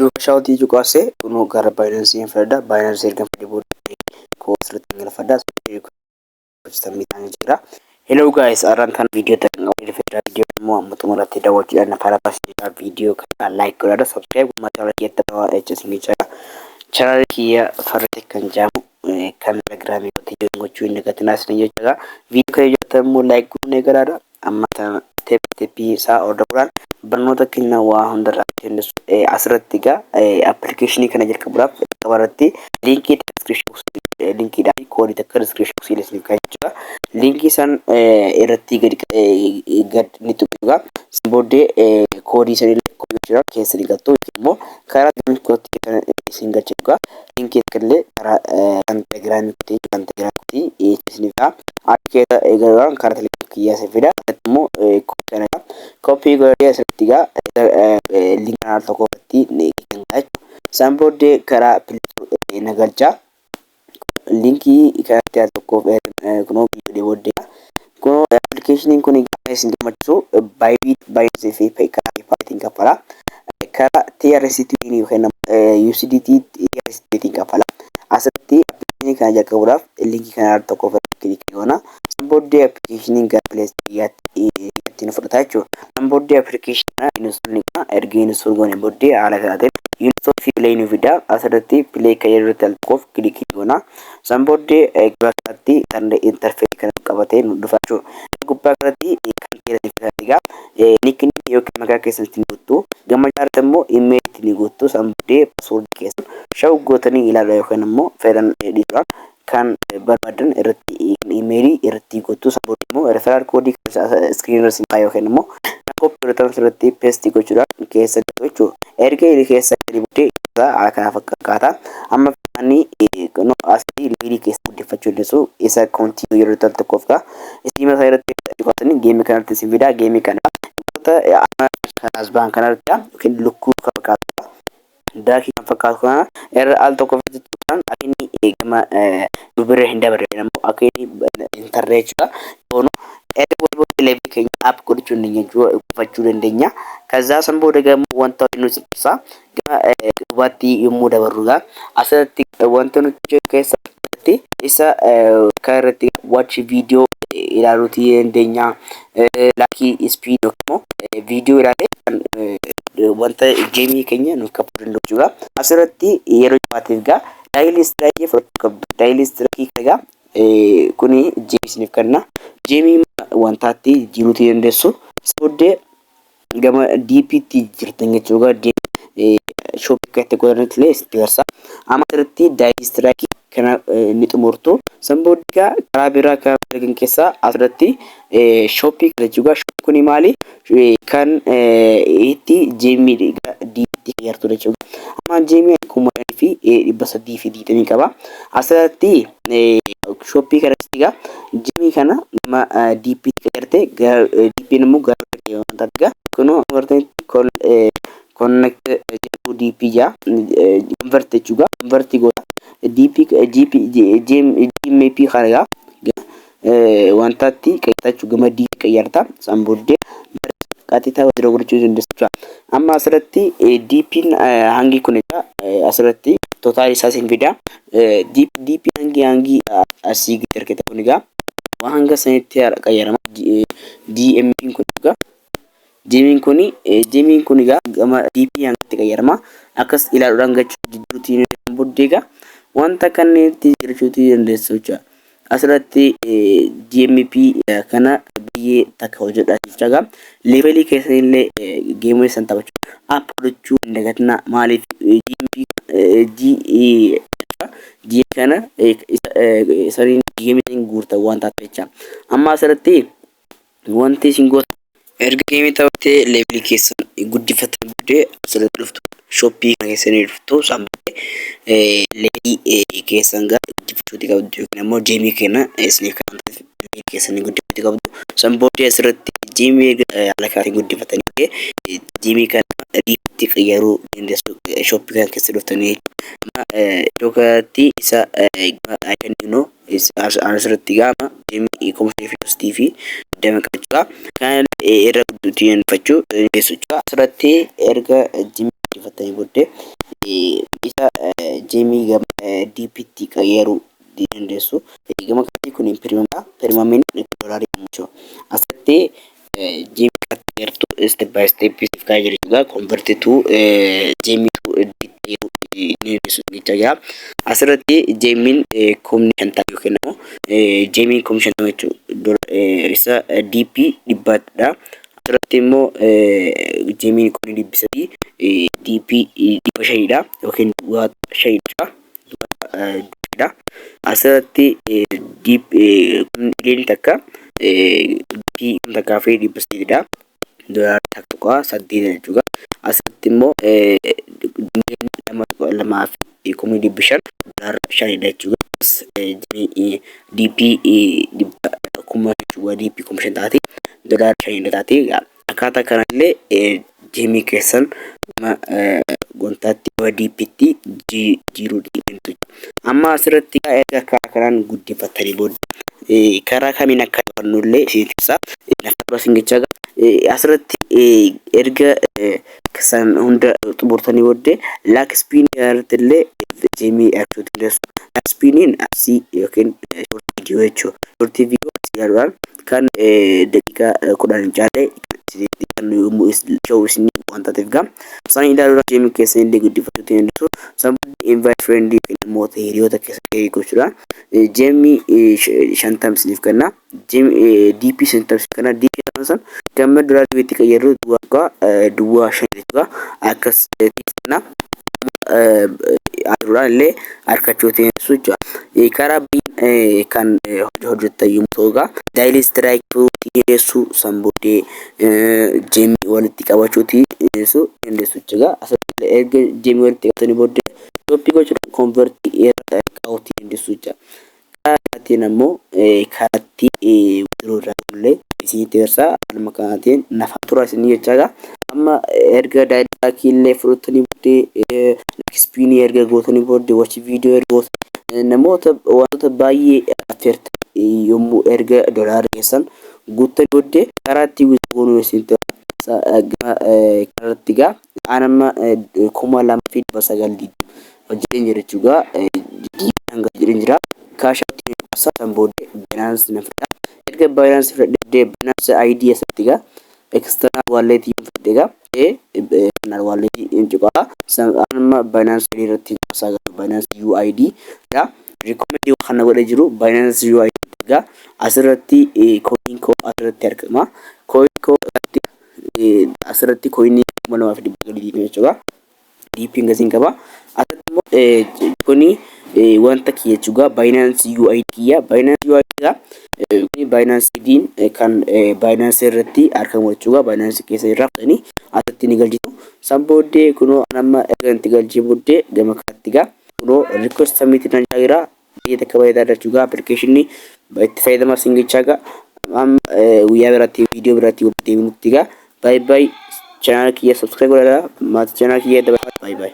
Erga cash outii cuqaasee kunoo gara Binance fudhadha. Binance erga fudhadhee booda koo asirratti galfadha. System jira. Hello guys, har'aan kan viidiyoo ta'an qabu fedha. Viidiyoo immoo amma xumuratti daawwachuudhaan afaan baasii viidiyoo kana like godhadha. Subscribe godhaa channel kiyyatti ta'aa jechuun jechuudha. Channel kiyya farratti kan jedhamu kan Telegramii irratti gochuu hin dagatinaa isin jechuudha. Viidiyoo kana jaallattan immoo like godhuun eegalaadha. Amma step stepii isaa hordofuudhaan barnoota keenya waa hundarraa kennisu. Asirratti egaa applicationii kana jalqabuudhaaf jalqaba irratti linkii description linkiidhaan koodii takka description boxii isiniif kaa'ee jechuudha. Linkii san irratti gadi gad ni tuqxu. San booddee koodii sanillee koodii gochuudhaan keessa ni galtu yookiin immoo karaa kootii isin galcha jechuudha. Linkii takka karaa kan Telegramii kootii kan Telegramii kootii isiniif ka'a. Achi keessa eegaluudhaan karaa Telegramii kiyyaa isin fida. Asirratti immoo koodii kana copy godhee asirratti egaa linkii al tokko irratti ni kenna jechuudha. San booddee karaa Play Store na galcha. Linkii kanatti al tokkoof kunoo godhee booddee kunoo applicationiin kun kan isin gammachiisu Bybit, Binance fi karaa PayPalitiin kaffala. Karaa TRC yookiin USDT TRC kaffala. Asirratti applicationii kana jalqabuudhaaf linkii kana al tokkoof click goona. San booddee applicationiin gara Play Storeyaatti itti nu fudhata jechuudha. San booddee applicationii kana install ni goona. Erga install goone booddee haala kanaatiin install fi play nu fida. Asirratti play kan irratti al tokkoof click goona. San booddee gubbaa kanatti kan interfaceii kana qabatee nu dhufa jechuudha. Gubbaa kanatti kan teeran egaa nickname yookiin maqaa keessan ittiin guuttu. Gama jalaatti immoo email ittiin guuttu. San booddee passwordii keessan show gootanii ilaaluu yookiin immoo fedhan dhiisuudhaan kan barbaadan irratti emailii irratti guuttu. San booddee immoo referral codeii screen irra isin yookiin immoo copy godhatan asirratti paste gochuudhaan keessa galtu jechuudha. Erga inni keessa galii booddee haala kana fakkaata. Amma ani asii levelii keessa guddifachuu dandeessu isa continue yeroo ta'u tokkoof ka'a. Isin mataa irratti cuqaasanii gameii kanatti isin fida. Gameii kana wantoota as ba'an kanarratti yookiin lukkuu kan fakkaatudha. Duckii kan fakkaatu kana irra al tokko tuquudhaan akka inni gama dubirra hin dabarre immoo akka inni hin tarree jechuudha. Yoonu erga booda levelii keenya up godhachuu dandeenya jechuudha, guddifachuu dandeenya. Kazaa san booda gama wanta nuti ibsa gama duubaatti yommuu dabarru egaa asirratti wanta nuti keessa isa kan irratti watch video ilaaluutii dandeenya. Lucky spin yookiin immoo viidiyoo ilaalee kan wanta gemii keenya nuuf kafaluu danda'u jechuudha. Asirratti yeroo jabaateef egaa daily streakii fudhachuu qabdu. Daily streakii egaa kuni gemii isiniif kenna. Gemii wantaatti jijjiiruutii dandeessu. Booddee gama DP'tti jirtan jechuudha. Shopii akka itti godhanitti illee sitti agarsiisa. Amma asirratti daily streakii kana ni xumurtu. San booddee egaa karaa biraa kan argan keessaa asirratti shopii kana jechuudha. Shopii kuni maali? Kan itti gemii DP'tti fayyadamtu jechuudha. Amma gemii 5320 qaba. Asirratti shopii kanatti egaa gemii kana nama DP'tti fayyadamte DP'n immoo gara wantaatti egaa kunoo agartanitti connect jedhu DP jaa convert jechuudha. Convert goota. DP GP GMP kana egaa wantaatti qayyarta jechuudha. Gama DP qayyarta. San booddee qaxxitaa withdraw godhachuu dandeessu jechuudha. Amma asirratti DP'n hangi kun egaa asirratti total isaa isin fida. DP hangi asii gadi argata kun egaa waan hanga sanitti qayyarama. DMP kun egaa gemiin kun egaa gama DP hangatti qayyarama. Akkas ilaaluudhaan gachuu jijjiiruutiin booddee egaa wanta kanneetti jirachuutii dandeessu jechuudha. Asirratti GMP kana baay'ee takka hojjedha jechuudha. Levelii keessanillee gameii san taphachuu up godhachuu hin dagatinaa. Maaliif GMP G G kana saniin gameii guurtan waan taate jecha. Amma asirratti wanti isin gootan erga gameii taphattee levelii keessan guddifatan booddee asirratti dhuftu, shopii kana keessanii dhuftu. San booddee levelii keessan gara guddifachuutii qabdu yookiin immoo gemii kenna isiniif kan levelii keessanii guddifachuutii qabdu. San booddee asirratti gemii haala kanaatiin guddifatanii gemii kana DP'tti qayyaruu dandeessu shopii kana keessa dhuftanii. Amma iddoo kanatti isa kenninu asirratti gama gemii 5320 qabachuudha. Kana irra xiyyeeffachuu dandeessu jechuudha. Asirratti erga gemii guddifattanii booddee isa gemii gama DP'tti qayyaruu ni dandeessu. Gama kanatti kun premiumdha. Premiumiin doolaarii jechuudha. Asirratti gemii qayyartu step by step siif kaa'ee jira jechuudha. Convert to gemii to DP'tti qayyaruu ni dandeessu jechaa jira. Asirratti gemiin 50,000 yookiin immoo gemiin 50,000 jechuudha. Isa DP 100dha. Asirratti immoo gemiin 300,000 DP 500dha yookiin duwwaa shanidha. Asirratti 1,000,000 DP 1,300dha. Doolaara 1.8 jechuudha. Asirratti immoo 2,205,000 doolaara shanidha jechuudha. DP 100,000 jechuudha. DP 5,000 taati. Doolaara shanidha taati. Akkaataa kanallee gemii keessan gama gontaatti gama DP'tti jijjiiruu dandeessu. Amma asirratti erga karaa kanaan guddifattanii booda karaa kamiin akka fannullee isin ibsa. Lafa isin jechaa asirratti erga san hunda xumurtanii booddee lucky spinii irratti illee gemii argachuu dandeessu. Lucky spiniin asii yookiin short video jechuudha. Short video asii ilaaluudhaan kan daqiiqaa 10 hin caalle kan show isin waan taateef gaa isaan ilaaluudhaan gemii keessan illee guddifachuu dandeessu. San booddee invite friend yookiin namoota hiriyoota keessan gochuudhaan gemii 50 isiniif kenna. DP 50 isiniif kenna. DP san gamma dollar itti qayyarru duwwaa duwwaa shan jechuudha. Akkas kenna. Aduudhaan illee argachuu dandeessu jechuudha. Karaa biin kan hojjetan yommuu ta'u egaa daily streak dhiyeessuu san booddee gemii walitti qabachuuti dhiyeessuu dandeessu jechuudha. Asirratti erga gemii walitti qabatanii booddee copy gochuudhaan convertii irra kaa'uutii dandeessu jechuudha. Karaa biraatiin ammoo karatti withdraw irraa illee isinitti agarsiisa. Haaluma kanaatiin nafa tura isinii jechaadha. Amma erga daily streakii illee fudhatanii booddee, spinii erga gootanii booddee, watch video erga gootanii, namoota wantoota baay'ee affeertan yommuu erga doolaara keessan guuttanii booddee karaa itti goonuu isinitti kanarratti egaa aan amma 2,920 hojjeteen jira jechuudha. Hanga jedheen jira. Cash outii san booddee Binance na fida. Erga Binance fudhadhee Binance ID asirratti egaa external wallet fudhadhe egaa external wallet hin cuqaa. Amma Binance ID irratti cuqaasaa gara Binance UID dha. Recommend kana godhee jiru Binance UID egaa asirratti coin koo asirratti argama. Coin koo asirratti coinii 2,920 jechuudha. DP'n gasiin qaba. Asirratti immoo kuni wanta kiyya jechuudha. Binance UID kiyya. Binance UID egaa kuni Binance ID'n kan Binance irratti argamu jechuudha. Binance keessa irraa fudhanii asirratti ni galchitu. San booddee kunoo amma erga itti galchee booddee gama kanatti egaa kunoo request submit nan jira. Baay'ee takka bareedaadha jechuudha. Applicationii itti fayyadamaa siin jechaa egaa amma guyyaa biraatti viidiyoo biraatti walitti deebinutti egaa bye bye. Channel kiyya subscribe godhadhaa. Maatii channel kiyya dabalaa. Bye bye.